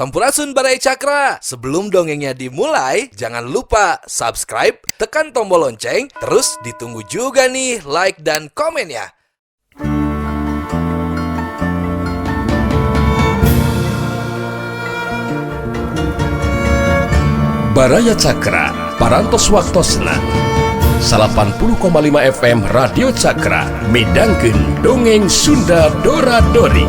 Sampurasun, Baraya Cakra. Sebelum dongengnya dimulai, jangan lupa subscribe, tekan tombol lonceng, terus ditunggu juga nih like dan komennya. Baraya Cakra, Parantos Waktosna 80,5 FM Radio Cakra midangkeun Dongeng Sunda Dora Dori.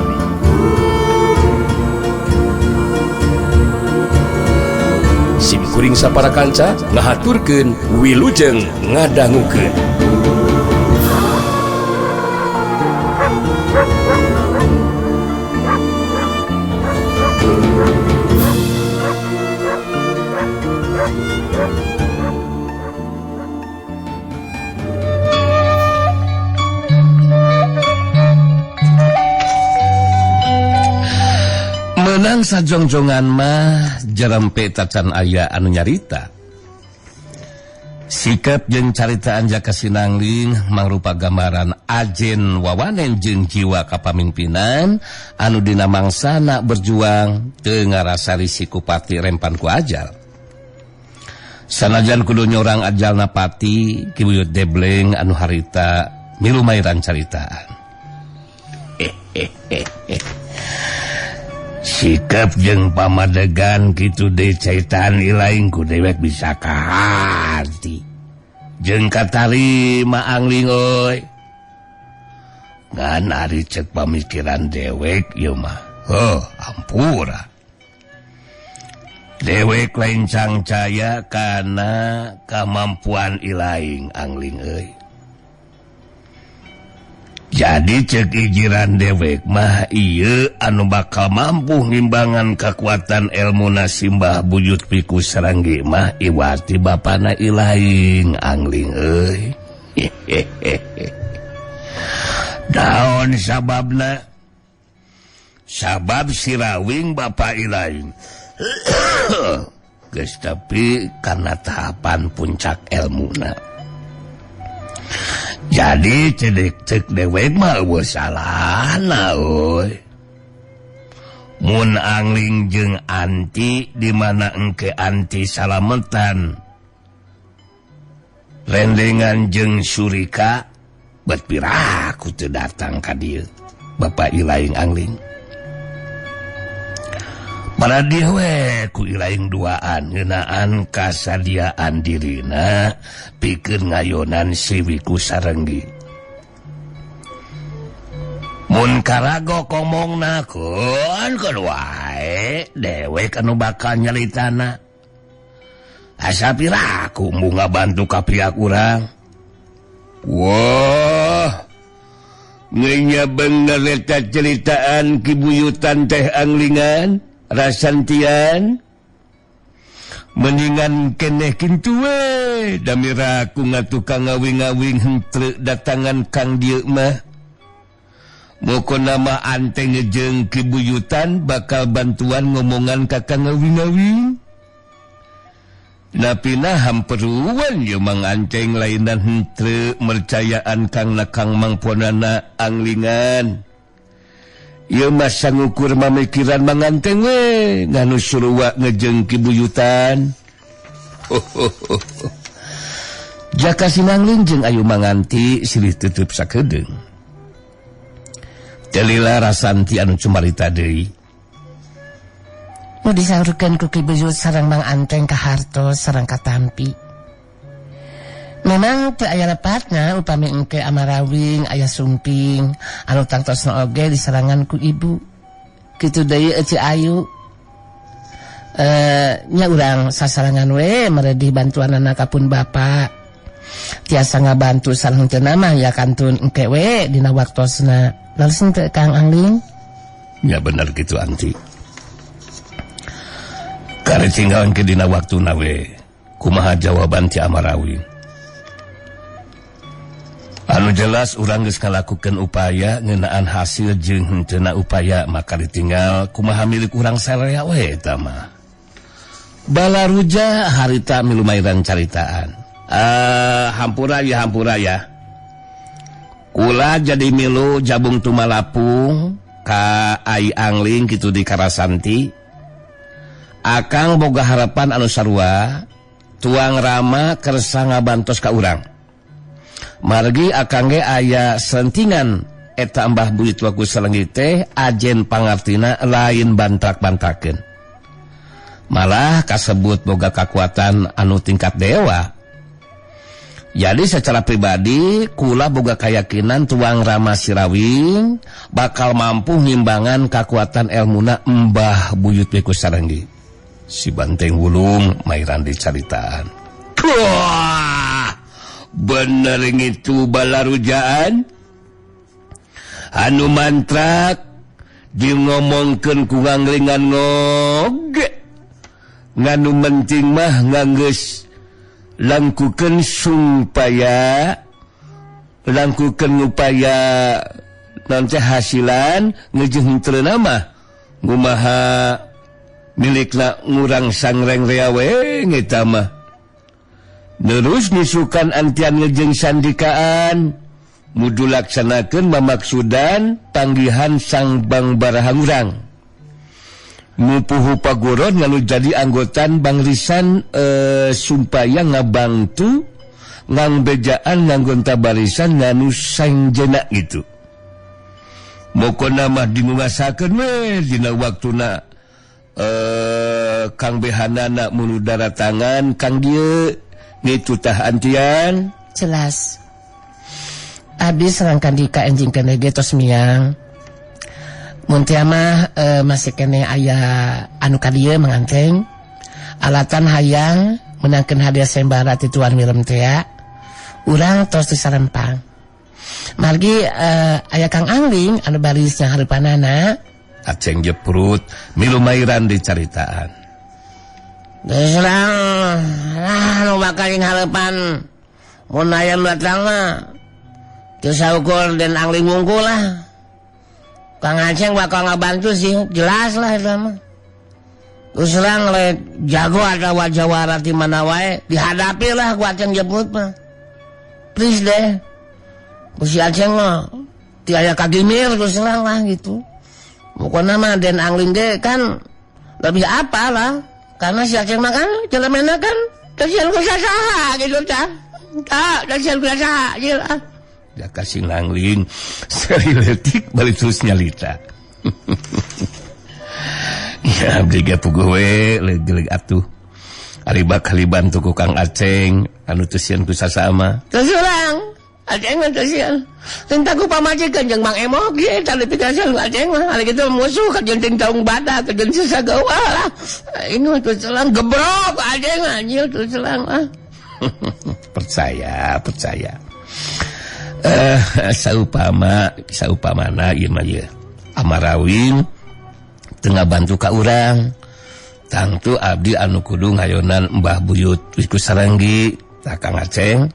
Sim kuring sapara kanca ngahaturkeun wilujeng ngadangukeun. Menang sajongjongan mah jerempe tacan aya anu nyarita. Sikap jeung caritaan Jaka Sinangling mangrupa gambaran ajen wawanen jeung jiwa kapamimpinan anu dina mangsana berjuang teu ngarasa risiko pati rempan ku ajal. Sanajan kudu nyorang ajalna pati Ki Buyut Debleng anu harita milumairan caritaan. Sikap jeung pamadegan kitu deui caitan ilaing ku dewek bisa kahati. Jeung katarima angling euy. Ngan ari cek pamikiran dewek ieu mah. Heuh, ampura. Dewek lain cangcaya kana kamampuan ilaing angling euy. Jadi cek ijiran dewek mah ieu anu bakal mampu ngimbangan kekuatan ilmu nasimbah buyut Piku Saranggi mah iwati bapana ilaing angling euy. Daon sababna? Sabab sirawing bapa ilaing. Geus tapi karena tahapan puncak elmuna. Jadi cedek cek dewek mah eueuh salahna euy. Mun angling jeung anti di mana engke anti salametan. Rendengan jeung Surika bet piraku teu datang ka dieu. Bapak ilaing angling. Paradih we ku ilaing duaan ngeunaan kasadiaan dirina pikeun ngayonan si Wiku Sarenggi. Mun karago komongna keun keun wae dewek anu bakal nyalitana. Asa piraku mung ngabantu ka pihak urang. Wah, ngenya bener eta ceritaan Ki Buyutan teh anglingan. Rasantian mendingan keneh kintu we damira ku ngatukang ngawing-ngawing henteu datangan kang dieu mah. Moko nama anteng jeung Ki Buyutan bakal bantuan ngomongan ka kang ngawing-ngawing. Napina hamperuan ye Mang Anteng lainan henteu mercayaan kang nakang mangponana anglingan. Ieu mah sangukur mamikiran Mang Anteng we nganu suruwa ngejeng Ki Buyutan. Jaka Sinangling jeung Ayu Manganti silih tutup sakedeung. Telila Rasanti anu cumarita deui. Nu disaurkeun ku Ki Buyut sareng Mang Anteng ka hartos sareng katampi. Memang teu aya lepatna upami engke amarawing aya sumping anu tangtosna oge diserangan ku ibu. Kitu deui Ece Ayu. Nya urang sasarangan we meredih bantuanana ka pun bapa. Tiasa ngabantu sareng henteu mah ya kantun engke we dina waktosna. Lalu teu Kang Angling? Ya bener kitu Anti. Kare tinggal engke dina waktuna we. Kumaha jawaban ti Amarawing? Anu jelas urang geus ngalakukeun upaya ngeunaan hasil jeung henteuna upaya maka ditinggal kumaha milik urang saraya we eta mah. Balaruja harita milumairan caritaan. Hampura ya hampura ya. Kula jadi milu jabung tumalapung ka ai angling kitu di Karasanti. Akang boga harapan anu sarua tuang Rama kersa ngabantos ka urang. Margi akang ge aya selentingan eta Mbah Buyut Waku Sarenggi teh ajen pangartina lain bantrak-bantrakeun. Malah kasebut boga kakuatan anu tingkat dewa. Jadi secara pribadi kula boga keyakinan tuang Rama Sirawing bakal mampu ngimbangan kakuatan elmuna Mbah Buyut Wiku Sarenggi. Si Banteng Wulung mairan dicaritaan. Wah, bener itu balarujaan. Anu mantrak di ngomongkeun ku nganglingan ngoge. Nganu penting mah nganggeus langkukeun supaya langkukeun upaya nanti hasilan ngejeng henteu mah ngumaha milikna ngurang sangreng rea we eta mah. Terus misukan antian ngejeng sandikaan mudu laksanakeun mamaksudan panggihan sang Bang Barahangurang. Mupuhu pagoron lalu jadi anggotan bangrisan supaya ngabantu ngangbejaan nganggonta barisan nganu sangjena gitu. Mokona mah dinguasakeun we dina waktuna Kang Behanana munu daratangan Kang dieu ngitu tah antian. Jelas. Abdi sareng Kandika enjing keneh ge tos miang. Mun teh mah masih keneh aya anu ka dieu manganteng alatan hayang menangkeun hadiah sayembara ti Tuan Wilem teh urang tos disarempang. Margi aya Kang Angling anu baris nyaharipanana. Aceng jeprut milu mairan dicaritaan. Terserang lah nu bakal ing hareupan mun aya nu datang mah teu saukur den Angling wungkul lah. Kang Aceng bakal ngabantu sih, jelas lah itu mah. Terus terang le jago atau wajawara di mana wae dihadapi lah ku Aceng jemput mah. Please deh. Ku si Aceng mah tiaya kagimir terus terang lah gitu. Pokoknya mah den Angling ge kan lebih apa lah. Karena si Aceng mah kan jelemena kan kasihan ku saha gitu tah. Tah kasihan ku saha gitu lah. Ya kasih nangling seri letik balik terus nyalita. Ya abdi ge puguh we leug-leug atuh. Ari bakal dibantu ku Kang Aceng anu teu sieun ku sasama. Terus urang Aceng mah teu sieun. Tentang ku pamajikan jeung Mang Emok ge tadi pikasieun ku Aceng mah. Ari kitu musuh kajeun ting taung badak kajeun sasagawa lah. Ini mah terus terang gebrok Aceng anjir terus terang lah. Percaya, percaya. Saupamana ieu mah ieu. Amarawin teu ngabantu ka urang. Tangtu abdi anu kudu ngayonan Mbah Buyut Wiku Sarenggi tah Kang Aceng.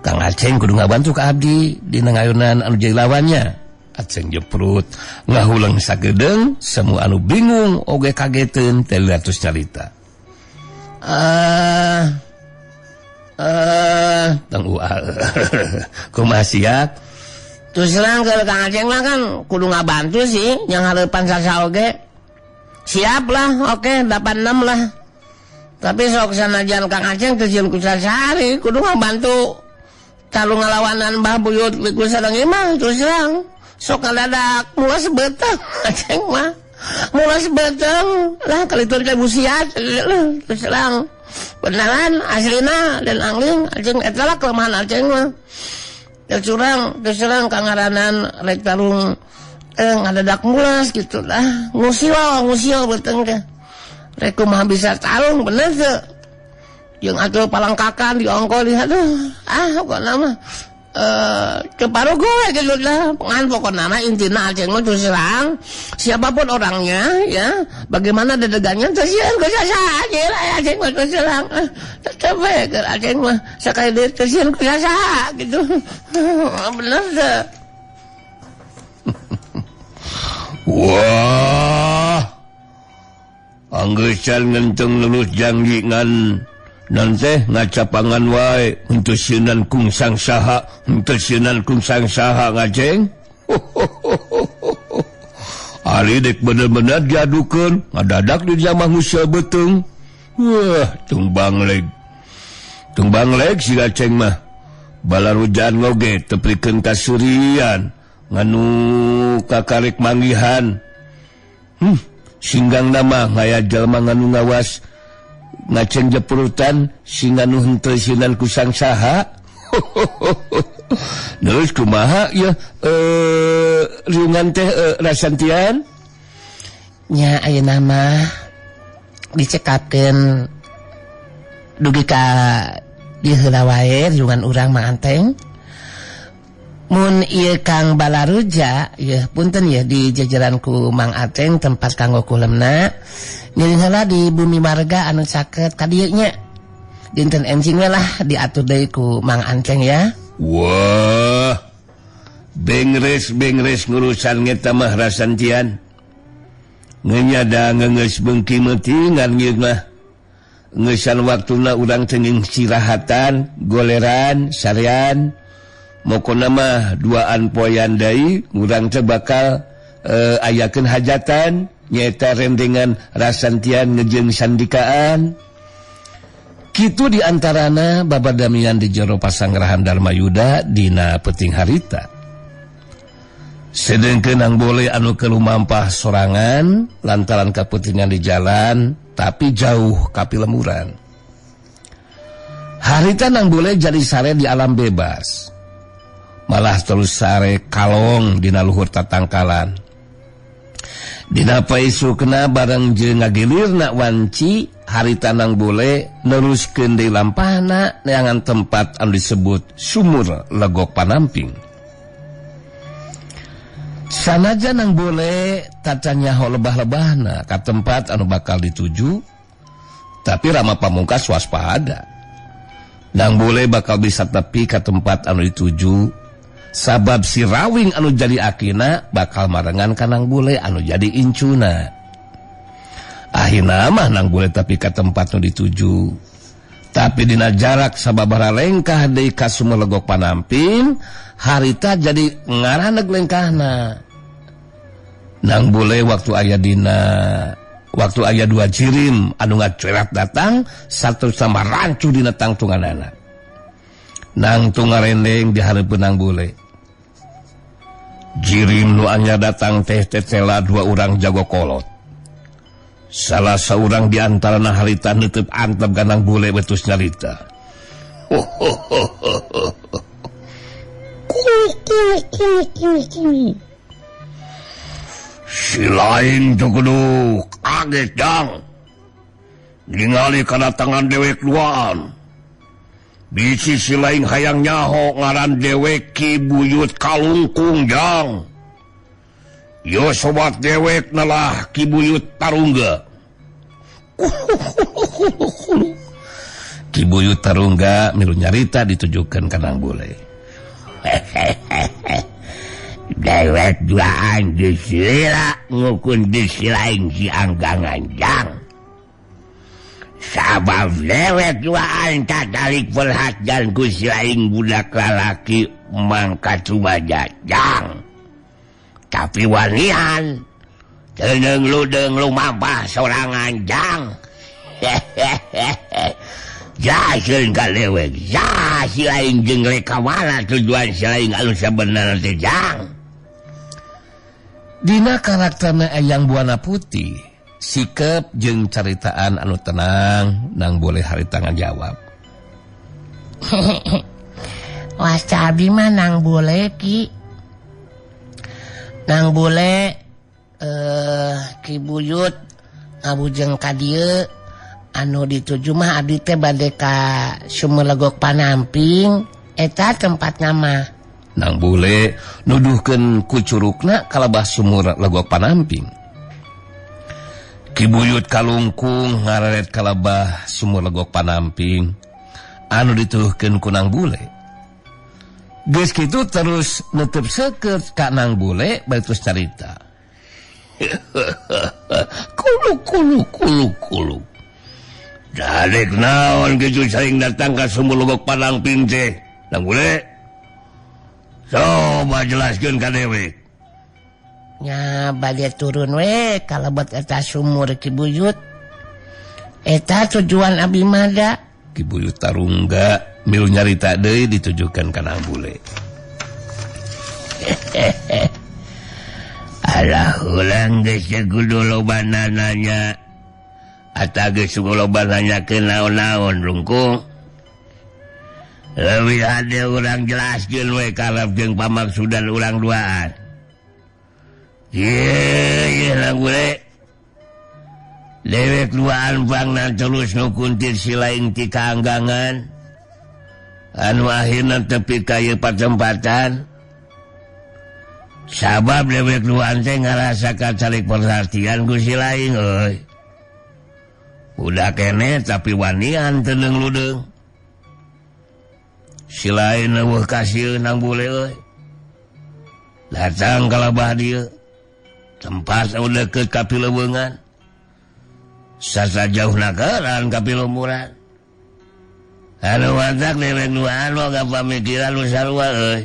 Kang Aceng kudu ngabantu ka abdi dina ngayonan anu jadi lawannya. Aceng jeprut ngahuleng sagedeung semua anu bingung oge kageteun teh ratus nyarita. Tang kumaha siap. Terus terang ke Kang Aceng mah kan kudu ngabantu sih yang hareupan sasa oge. Siap lah, oke 86 lah. Tapi sok sanajan Kang Aceng teu sieun ku sasari kudu ngabantu. Kalau ngalawanan Mbah Buyut Wiku Sarenggi mah terus terang sok ngadadak mulas beteng Aceng mah. Mulas beteng lah kalitur teh busiat terus terang. Beneran aslina dan Angling Aceng eta lah kelemahan Aceng mah. Terus terang kangaranan rek tarung ngadadak mulas gitu lah. Ngusil beteng teh. Rek kumaha bisa tarung bener teu. Jeung atuh palangkakan diongkol di aduh ah pokona mah keparuh gue gitu lah. Ngan pokona mah intina Aceng mah terus terang siapapun orangnya ya bagaimana dedegannya terus sieun ku saha lah Aceng mah terus terang tetep we keur Aceng mah sakali deui teu sieun ku saha gitu. Bener teu. Wah, anggesan ngenteng lulus janji ngan nanti ngacapangan wae untuk sieunan kungsang saha, untuk sieunan kungsang saha ngaceng. Ari dek bener-bener diadukeun ngadadak di jamah ngusul beuteung. Wah, tungbang leg. Tungbang leg si Aceng mah. Balarujan oge teprikeun kasurian nganu kakarek manggihan. Singgang nama ngaya jalma nganu ngawas ngaceng jepurutan sing nganu henteu sinan ku sangsaha. Terus kumaha ya riungan teh rasantian nya ayeuna mah dicekapkeun dugi ka dieu heula wae riungan urang Mang Anteng. Mun ieu Kang Balaruja yeuh punten yeuh di jajaran ku Mang Ateng tempat kanggo kulemna ngiring heula di bumi marga anu caket ka dieu nya. Dinten enjing we lah diatur deui ku Mang Anteng ya. Wah, bengres-bengres ngurusan ngeta mah rasantian. Ngenyada ngeungeus beungki meutingan ieu mah. Ngeusan waktuna urang teuing istirahan, goleran, sarean. Mokona mah duaan poean deui urang teh bakal ayakeun hajatan nyaeta rendengan rasantian ngejeung sandikaan. Kitu diantarana babadamian di jero pasangrahan Darmayuda dina peuting harita. Sedengkeun nang boleh anu kelumampah sorangan lantaran kaputingan di jalan tapi jauh kapilemuran. Harita nang boleh jadi sare di alam bebas. Malah terus sare kalong dina luhur tatangkalan. Dina paisukna bareng jeung ngagilirna wanci harita nang boleh neruskeun deui lampahna neangan tempat anu disebut Sumur Legok Panamping. Sanajan nang boleh tacan nyaho lebah-lebahna ka tempat anu bakal dituju, tapi Rama Pamungkas waspada. Nang boleh bakal bisa tepi ka tempat anu dituju, sabab si Rawing anu jadi akina bakal marengan ka nang bule anu jadi incuna. Akhirna mah nang bule tapi ka tempat nu dituju, tapi dina jarak sababaraha lengkah deui ka Sumur Legok Panamping, harita jadi ngaraneg lengkahna. Nang bule waktu aya dina waktu aya dua jirim anu ngacuerat datang satu sama rancu dina tangtunganana. Nang tungarendeng di hareupeun nang bule. Jirim nu anyar datang teh tetela dua urang jago kolot. Salah seorang di antarana harita neuteub antep ka nang bule betus nyarita. Kulu. Si lain teu kudu kaget jang. Ningali kadatangan dewek duaan. Bisi si lain hayang nyaho ngaran dewek Ki Buyut Kalungkung jang. Yo sobat dewek nelah Ki Buyut Tarungga. Ki Buyut Tarungga milu nyarita ditujukan ka nang bule. Dewek duaan disila ngukun disilain si anggangan jang. Sabab dewek duaan tatalik perhatian ku silain budak lalaki mangkat jang. Tapi wanian teneng ludeng lumampah sorangan jang. Jaseun ka dewek, ja silain jeung rek ka mana tujuan silain anu sabenerna teh jang. Dina karakterna Eyang Buana Putih, sikep jeung caritaan anu tenang nang boleh harita ngajawab. Wah cabi mah nang boleh ki. Nang boleh Ki Buyut ngabujeng ka dieu anu dituju mah abdi teh bade ka Sumur Legok Panamping eta tempatna mah. Nang bule nuduhkeun ku curugna kalebah Sumur Legok Panamping. Ki Buyut Kalungkung ngareret kalebah Sumur Legok Panamping anu dituduhkeun ku nang bule. Geus kitu terus nutup seukeut ka nang bule bari terus carita. Kulu kulu kulu kulu. Dadek naon kitu saing datang ka Sumur Legok Panamping teh nang bule. Coba jelaskeun ka dewek. Nya bade turun we kalebet eta sumur Ki Buyut. Eta tujuan abi mada. Ki Buyut Tarungga milu nyarita deui ditujukan kana bule. Alah urang geus kudu loba nanya. Ata geus loba nanyakeun naon-naon rungkung. Leuwih hade urang jelaskeun we karep jeung pamaksudan urang duaan. Ye ye bule. Dewek duaan pangna terus nu kuntir si lain ti kaanggangan. Anu akhirna tepi ka ieu patempatan. Sabab dewek duaan teh ngarasa kacalik perhatian ku si lain euy. Udah kene tapi wanian teu leung-ludeung. Si lain eueuh kasieun nang bule euy. Datang kalabah dieu. Tempat udah deket ka pileuweungan. Sasa jauh nakaran ka pilumuran. Anu watak dewek duaan boga pamikiran nu sarua euy.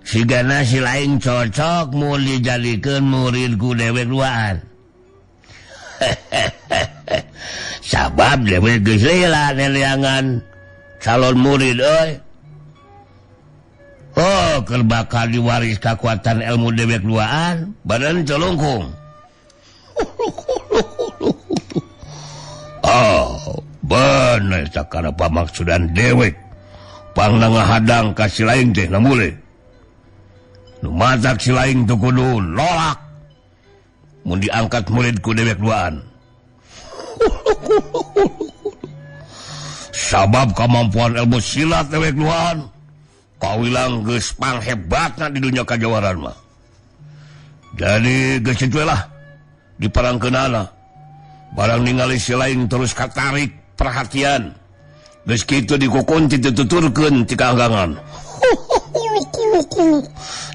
Sigana si lain cocok mun dijadikeun murid ku dewek duaan. Sabab dewek geus lila neleangan calon murid euy. Oh, keur bakal diwaris kakuatan ilmu dewek duaan, badan celungkung. Oh, bener sakana pamaksudan dewek. Pangna ngahadang ka si lain teh namule. Nu matak si lain teu kudu nolak. Mun diangkat murid ku dewek duaan. Sabab kemampuan ilmu silat dewek duaan kawilang geus panghebatna di dunia kajawaran mah. Jadi geus kitu lah diparangkeunana. Barang ningali si lain terus katarik perhatian. Geus kitu dikukunti dituturkeun ti kaanggangan.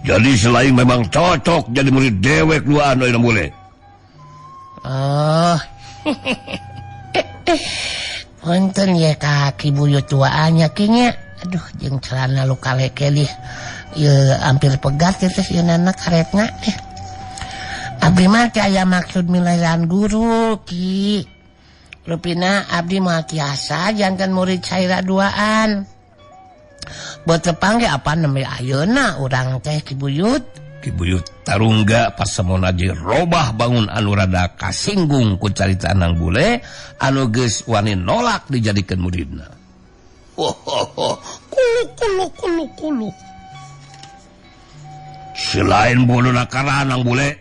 Jadi si lain memang cocok jadi murid dewek duaan euy bule. Oh. Punten ye ka Ki Buyut tuaannya kinya. Aduh jeung celana lu kaleke ieu hampir pegat teh ieu nana karetna teh. Abdi mah teh aya maksud milarian guru Ki. Rupina abdi mah tiasa janten murid caira duaan. Buat tepang ge apa nembe ayeuna urang teh Ki Buyut. Ki Buyut Tarungga pasemon aja robah bangun anu rada kasinggung ku carita nang bule anu geus wani nolak dijadikeun muridna. Kulu kulu kulu kulu. Selain bodoh nang bule.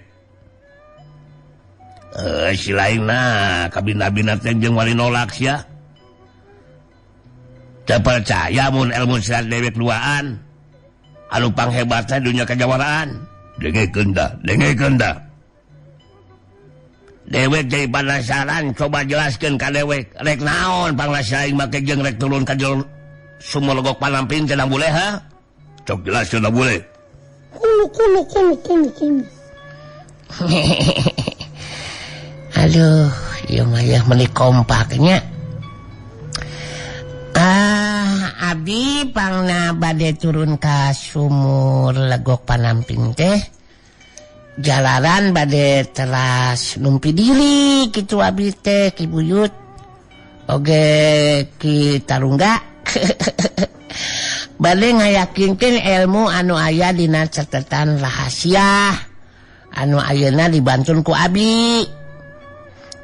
Si lain nah kabina-bina teh jeung wani nolak sia. Teu percaya mun ilmu silat dewek duaan anu panghebatna dunya kajawaraan. Dengekeun da, dengekeun da. Dewek jadi penasaran coba jelaskeun ka dewek rek naon panglasaing make jeung rek turun ka jero sumur Legok Panamping teh nang bule ha? Cok jelaskeun na bule. Kulu kulu kulu kulu kulu. Aduh, ieu mah yeuh meuni kompaknya. Ah, abdi pangna bade turun ka sumur Legok Panamping teh. Jalaran bade teras numpi diri kitu abdi teh Ki Buyut oge Ki Tarungga. Bade ngayakinkeun ilmu anu aya dina catetan rahasia anu ayeuna dibantun ku abi.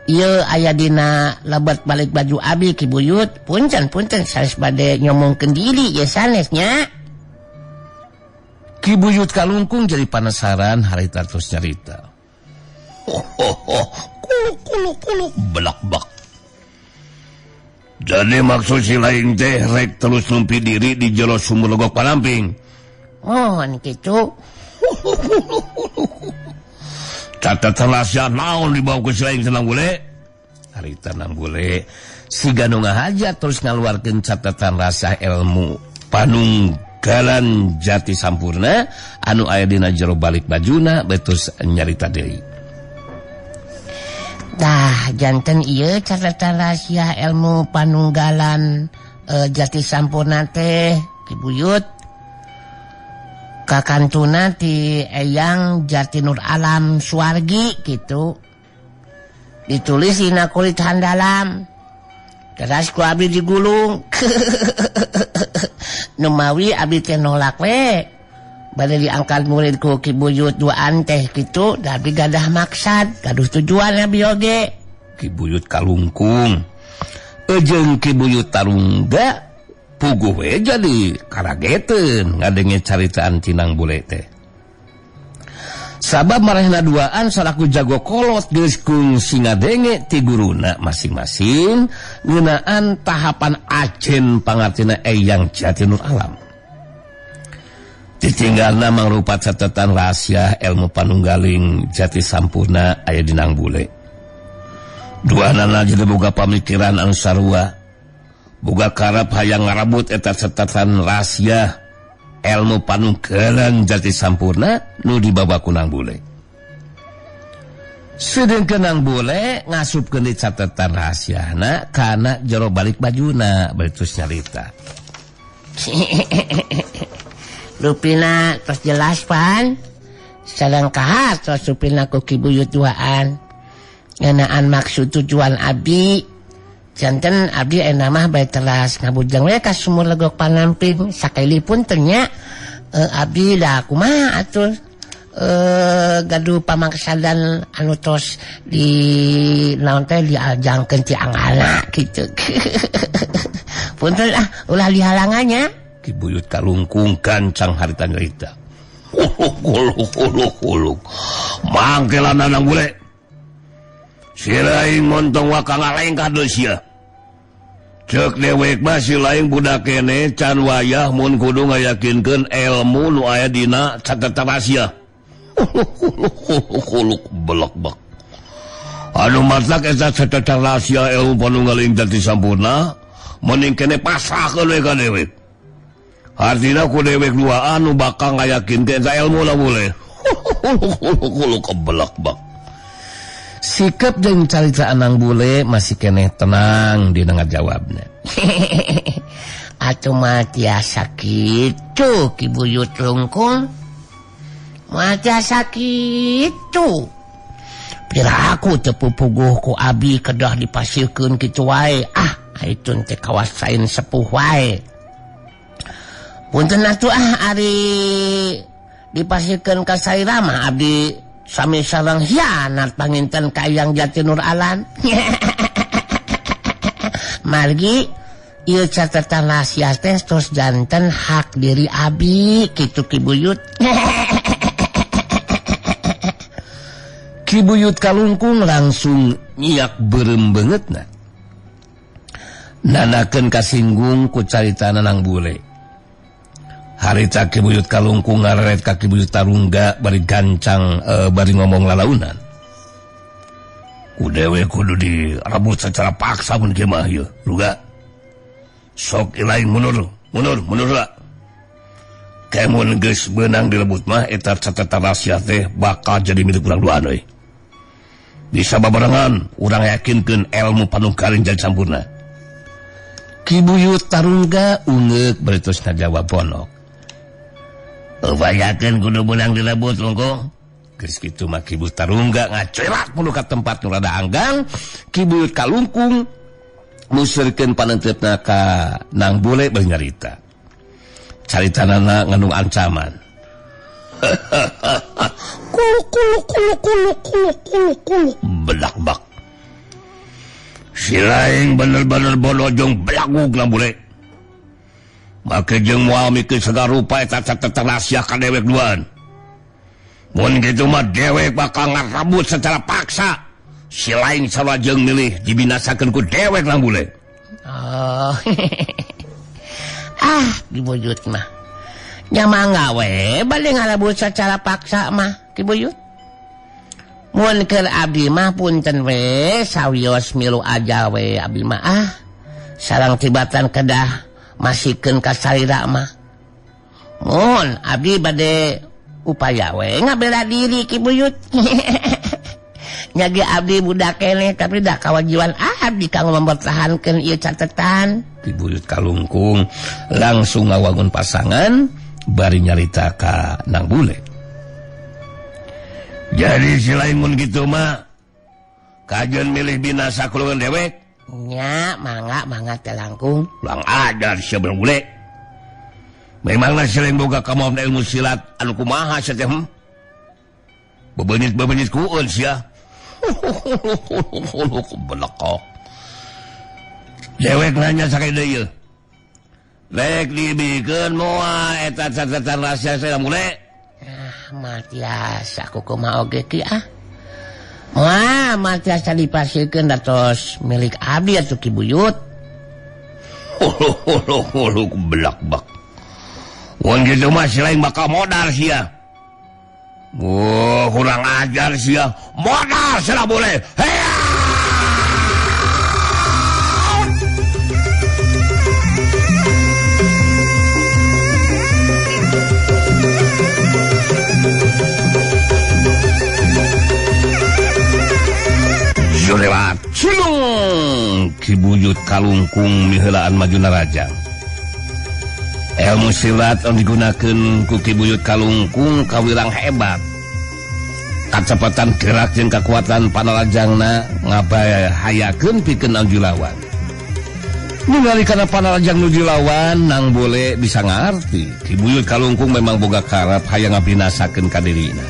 Ieu aya dina lebet balik baju abi Ki Buyut. Punten-punten sanes bade nyomongkeun diri ye sanesnya. Ki Buyut kalungkung jadi penasaran harita terus nyarita. Kulu kulu kulu belak-bak. Jadi maksud si lain teh rek terus numpi diri di jero sumur Legok Panamping. Oh, kitu. Catatan rahasia naon dibawa ke si lain tenang bule? Harita nang bule. Siga nu ngahaja terus ngaluarkeun catatan rasa ilmu panunggalan jati sampurna anu aya dina jero balik bajuna betus nyarita deui. Tah janten ieu catatan rahasia ilmu panunggalan jati sampurna teh Ki Buyut. Kakantuna ti Eyang Jatinur Alam Suwargi gitu. Ditulis dina kulit handalam. Teras ku abdi digulung. Numawi abdi teh nolak we. Bade diangkat murid ku Ki Buyut duaan teh kitu, da abdi gadah maksad, gaduh tujuan abdi oge. Ki Buyut Kalungkung jeung Ki Buyut Tarungga puguh we jadi karageteun ngadenge caritaan Cinang Bule teh. Sabab marehna duaan salaku jago kolot geus kungsi ngadenge ti guruna masing-masing ngeunaan tahapan ajen pangartina Eyang Jatinur Alam. Ditinggalna mangrupa catatan rahasia ilmu panunggaling jati sampurna aya di Nang Bule. Duanana jadi boga pamikiran anu sarua, boga karep hayang ngarabut eta catatan rahasia ilmu panunggalan jati sampurna nu dibawa ku Nang Bule. Sedengkeun Nang Bule ngasupkeun di catatan rahasiana kana jero balik bajuna bari terus nyarita. Rupina tos jelas pan sareng kaha tos rupina ku Ki Buyut duaan ngeunaan maksud tujuan abdi janten abdi ayeuna mah bae telas ngabujeng we ka sumur legok panamping sakelipun teh nya abdi da kumaha atuh gaduh pamaksadan anu tos di naon teh diajangkeun ti anggana kitu. Punten ah ulah dihalangannya. Ki Buyut Kalungkung gancang harita nyarita. Kuluk. Mangkelana Nang Bule. Si laing montong waka ngalengkah deui sia. Ceuk dewek mah si laing budak kene can wayah mun kudu ngayakinkeun ilmu nu aya dina catatan rahasia. Kuluk belek-bek. Anu matak eta catatan rahasia ilmu panunggaling jati sampurna mending kene pasrahkeun we ka dewek. Artinya ku dewek dua anu bakal ngayakinkeun eta ilmu lah boleh. Kuluk belek-bek. Sikap jeung carita Anang Bule masih keneh tenang dina ngajawabna. Atuh mah tiasa kitu Ki Buyut Lungkung. Mah tiasa kitu. Piraku teu pupuguh ku abi kedah dipasihkeun kitu wae. Ah, aitun teh kawasain sepuh wae. Punten atuh ah ari dipasihkeun ka saira mah abdi sami sareng hianat panginten ka Eyang Jatinur Alam. Margi ieu catatan rahasia teh tos janten hak diri abi kitu Ki Buyut. Ki Buyut Kalungkung langsung nyiak beureum beungeutna. Nanakeun kasinggung ku caritana Nang Bule. Harita Ki Buyut Kalungkung ngareret ka Ki Buyut Tarungga bari gancang bari ngomong lalaunan. Ku dewe kudu direbut secara paksa mun kieu mah ieu, Ruga. Sok ilaing mundur, mundur, mundur lah. Kemun geus beunang direbut mah eta catatan rahasia teh bakal jadi milik urang duaan euy. Bisa babarengan urang yakinkeun ilmu panunggaling jadi sampurna. Ki Buyut Tarungga ungeuk bari terus ngajawab ponok. Upayakeun kudu beunang direbut Lungkung. Geus kitu mah Ki Buyut Tarungga ngacerat mulu ka tempat nu rada anggang. Ki Buyut Kalungkung museurkeun panenteupna ka Nang Bule bari nyarita. Caritanana ngandung ancaman. Kuluk kuluk kuluk kuluk kuluk kuluk kuluk belak-bak. Si laing bener-bener bodoh jeung belagug Nang Bule. Make jeung moal mikeun segala rupa eta catatan rahasia ka dewek duaan. Mun kitu mah dewek bakal ngarebut secara paksa. Si laing sarua jeung milih dibinasakeun ku dewek Nang Bule. Oh. Ah, Ki Buyut mah. Nya mangga we bade ngarebut secara paksa mah Ki Buyut. Mun keur abdi mah punten we sawios milu aja we abdi mah ah. Sareng tibatan kedah masikeun ka salira mah. Mun abdi bade upaya we ngabela diri Ki Buyut. Nya ge abdi budak keneh tapi dah kawajiban abdi kanggo mempertahankeun ieu catetan. Ki Buyut Kalungkung langsung ngawangun pasangan Bari nyarita ka Nang Bule. Jadi si lain mun kitu mah kajeun milih binasa kulungan dewek. Nya mangga mangga teh langkung. Lang ajar sia bule. Memangna si lain boga kamaon ilmu silat anu kumaha sia teh? Bebenyit-bebenyit kueun sia. Belekok. Dewek nanya sakali deui ieu. Rek dibikeun moal eta catatan rahasia saya bule. Ah, mah tiasa kumaha oge ki ah. Wah, mah tiasa dipasikeun datos milik abdi atuh Ki Buyut. Belak-bak. Mun kitu mah si lain bakal modal sia. Wah, kurang ajar sia. Modal sia boleh. Hea! Lewat cilung Ki Buyut Kalungkung miheulaan maju narajang. Ilmu silat anu digunakeun ku Ki Buyut Kalungkung kawirang hebat. Kacepatan gerak jeung kakuatan panarajangna ngabahayakeun pikeun anu lawan. Ningali kana panarajang nu dilawan Nang Bule bisa ngarti. Ki Buyut Kalungkung memang boga karep hayang ngabinasakeun ka dirina.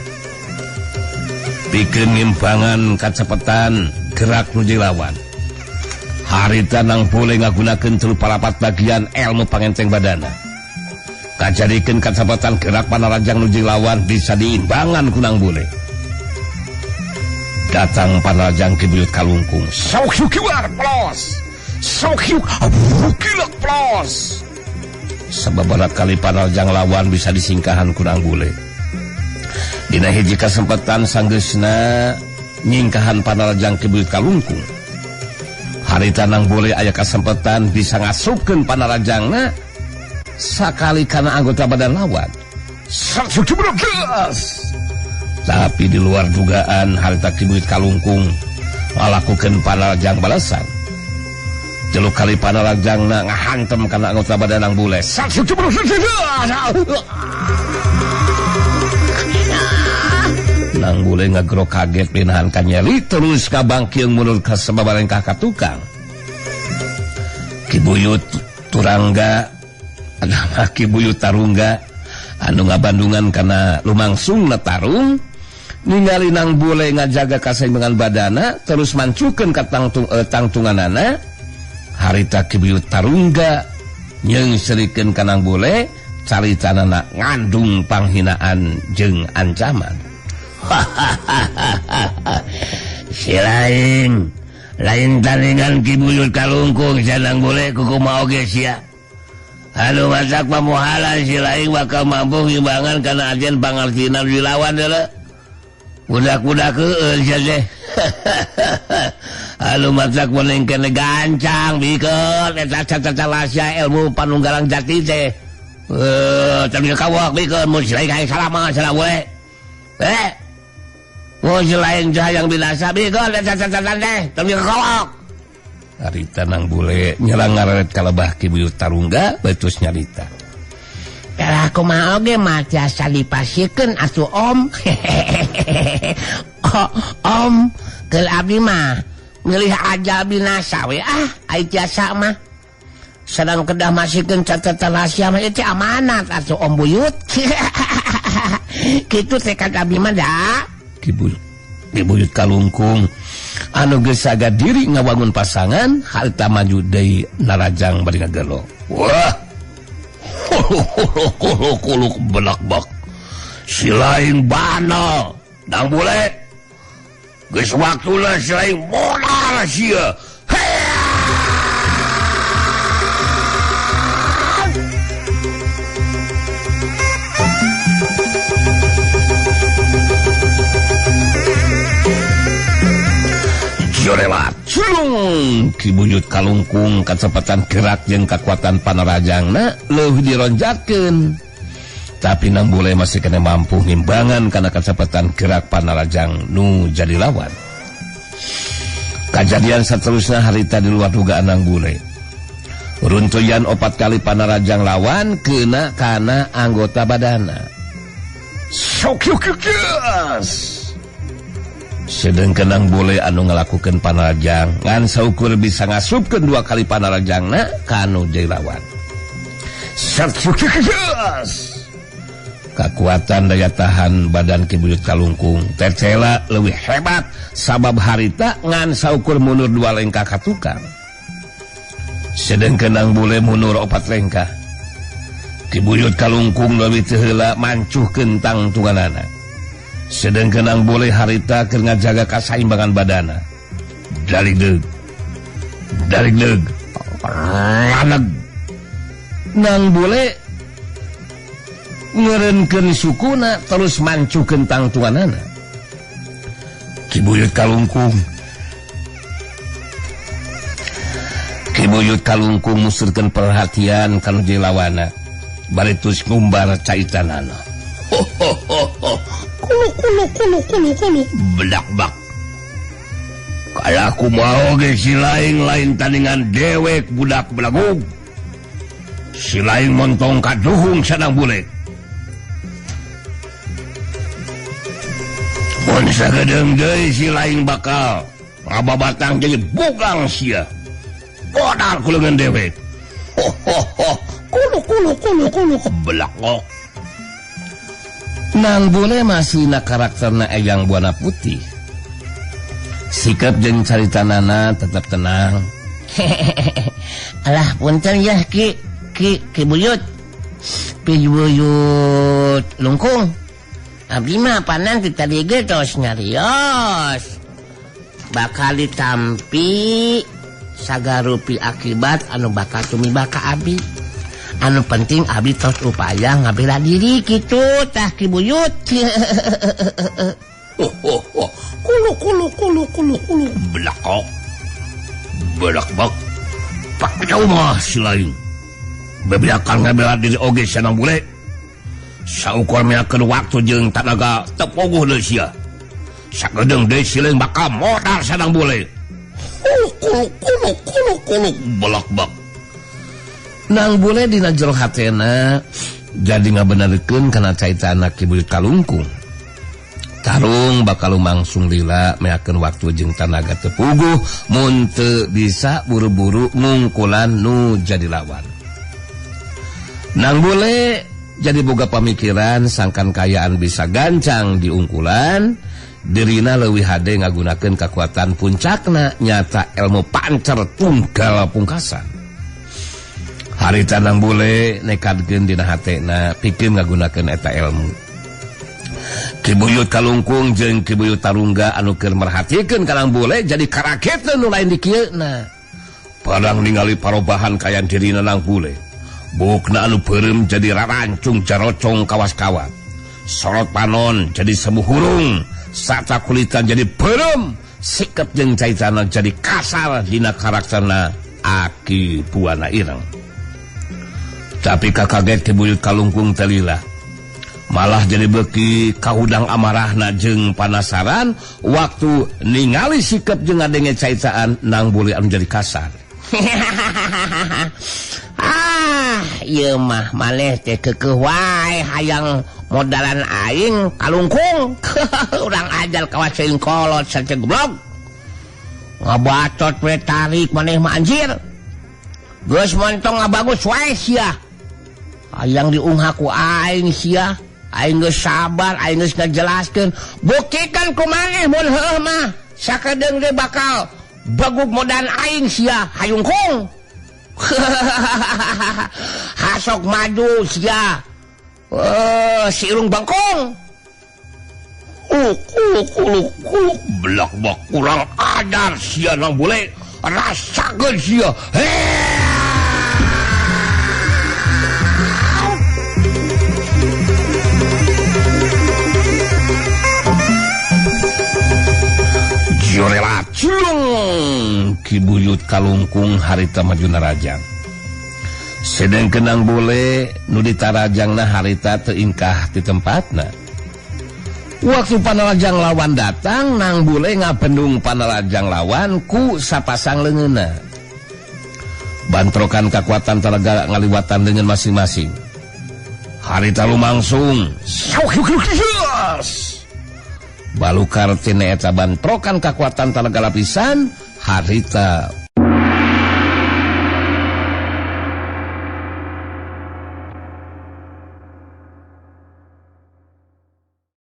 Pikeun ngimbangan kacepetan gerak nu dilawan. Harita Nang Bule ngagunakeun 3/4 bagian ilmu pangenceng badana. Kajadikeun kacepatan gerak panarajang nu dilawan bisa diimbangan ku Nang Bule. Datang panarajang Ki Buyut Kalungkung. Sok kiwar plos. Sok kilek plos. Sababaraha kali panarajang lawan bisa disingkahan ku Nang Bule. Dina hiji kasempatan sanggeusna nyingkahan panarajang Ki Buyut Kalungkung. Harita Nang Bule aya kasempatan bisa ngasupkeun panarajangna sakali kana anggota badan lawan. Tapi di luar dugaan harita Ki Buyut Kalungkung ngalakukeun panarajang balasan. 3 kali panarajangna ngahantem kana anggota badan Nang Bule. Nang Bule ngagero kaget pinahan kanyeri terus kabangkiung mundur ka sababarengkah ka tukang. Ki Buyut Turangga agama Ki Buyut Tarungga anu ngabandungan kana lumangsungna tarung ningali Nang Bule ngajaga kasaimbangan badana terus mancukeun ka tangtunganana. Harita Ki Buyut Tarungga nyeungserikeun ka Nang Bule caritanana ngandung panghinaan jeung ancaman. Si lain lain tandingan Ki Buyut Kalungkung sanang boleh kukumaha oge sia. Anu masak pamuhalan si lain bakal mampu ngimbangan kana ajen pangartina dilawan deuleu. Budak-budak heueul sia teh. Anu masak mending kene gancang bikeun eta caca rahasia ilmu panunggalang jati teh. Tapi kawak bikeun mun si lain hayang salama salah we. Mun si lain hayang binasa bikeun eta caca teh tapi kawak. Harita Nang Bule nyerang ngareret kalebah Ki Buyut Tarungga betus nyarita. Lah kumaha oge mah tiasa dipasikeun atuh Om. Oh, Om, keul abdi mah milih aja binasa we ah, ai tiasa mah. Sedang kedah masikeun catatan rahasia mah ieu amanat atuh Om Buyut. Kitu tekad abdi mah da. Ki Buyut Kalungkung anu geus saga diri ngawangun pasangan harita maju deui narajang bari ngagelo. Wah. Kuluk belak-bak. Si lain bana. Nang Bule. Geus waktuna si lain modal sia. Jorewat cilung Ki Buyut Kalungkung kacepatan gerak jeung kakuatan panarajangna leuwih dironjatkeun. Tapi Nang Bule masih kena mampu ngimbangan kana kacepatan gerak panarajang nu jadi lawan. Kajadian saterusna harita di luar dugaan Nang Bule. Runtuyan 4 kali panarajang lawan kena kana anggota badana. Sok. Sedengkeun Nang Bule anu ngalakukeun panarajang ngan saukur bisa ngasupkeun 2 kali panarajangna kanu jadi lawan. Kakuatan daya tahan badan Ki Buyut Kalungkung tercela leuwih hebat sabab harita ngan saukur mundur 2 lengkah ka tukang. Sedengkeun Nang Bule mundur 4 lengkah. Ki Buyut Kalungkung leuwih teu heula mancuhkeun tangtunganana. Sedengkeun Nang Bule harita keur ngajaga kasaimbangan badana. Daligdeug. Daligdeug. Laneg. Nang Bule ngeureunkeun sukuna terus mancuhkeun tangtunganana. Ki Buyut Kalungkung. Ki Buyut Kalungkung musurkeun perhatian kana lawana. Bari terus ngumbar caitanana. Ho ho ho ho. Kulu kulu kulu kulu kulu belak-bak. Kaya aku mau ge si lain lain tandingan dewek budak belagug. Si lain montong kaduhung sanang bule. Mun sagedeung deui si lain bakal ngababatang jadi bugang sia. Bodar ku leungeun dewek. Ho ho ho. Kulu kulu kulu kulu kebelak-bak. Nang Bule masih na karakterna Eyang Buana Putih. Sikap jeung caritanana tetap tenang. Alah punten ya Ki Ki Ki Buyut. Ki Buyut Lungkung. Abdi mah panan ti tadi ge tos nyarios. Bakal ditampi sagarupi akibat anu bakal tumiba ka abdi. Anu penting abdi tos upaya ngabela diri kitu tah Ki Buyut. Oh oh oh. Kulu kulu kulu kulu kulu belakok. Belakbak. Pak jauh mah si lain. Bebeakan ngabela diri oge sanang bule. Saukur meakeun waktu jeung tanaga teu poguh deui sia. Sagedeung deui si lain bakal modar sanang bule. Kulu kulu kulu kulu kulu belakbak. Nang Bule dina jero hatena jadi ngabenerkeun kana caitana Ki Buyut Kalungkung. Tarung bakal lumangsung lila meakeun waktu jeung tanaga teu puguh mun teu bisa buru-buru ngungkulan nu jadi lawan. Nang Bule jadi boga pamikiran sangkan kayaan bisa gancang diungkulan, dirina leuwih hade ngagunakeun kakuatan puncakna nyata ilmu pancer tunggal pungkasan. Harita Nang Bule nekadkeun dina hatena pikeun ngagunakeun eta ilmu. Ki Buyut Kalungkung jeung Ki Buyut Tarungga anu keur merhatikeun ka Nang Bule jadi karaketeun nu lain dikieuna. Padang ningali parobahan kayan dirina Nang Bule. Bukna anu beureum jadi rarancung jarocong kawas-kawat. Sorot panon jadi semu hurung, sata kulitan jadi beureum, sikep jeung caitana jadi kasar dina karakterna Aki Buana Ireng. Tapi kakaget Ki Buyut Kalungkung teh lila. Malah jadi beuki kahudang amarahna jeung panasaran waktu ningali sikep jeung ngadenge caitaan Nang Bule anu jadi kasar. Ah, ieu mah maneh teh keukeuh wae hayang modalan aing Kalungkung. Urang ajar kawas seuing kolot sace goblok. Ngabacot we tarik maneh mah anjir. Geus montong ngabagus wae sia. Hayang diunghak ku aing sia. Aing geus sabar, aing geus ngajelaskeun. Buktikan ku maneh mun heueuh mah sakedeung deui bakal bagug modan aing sia hayungkung. Hasok maju sia. Si irung bangkong. Kuluk kuluk kuluk kuluk belak-bak kurang ajar sia Nang Bule. Rasakeun sia. Jorelacung Ki Buyut Kalungkung harita maju narajang. Sedengkeun Nang Bule nu ditarajangna harita teu ingkah di tempatna. Waktu panarajang lawan datang, Nang Bule ngabendung panarajang lawan ku sapasang leungeunna. Bantrokan kekuatan talaga ngaliwatan dengan masing-masing. Harita lumangsung. Balukar tina eta bantrokan kekuatan talaga lapisan harita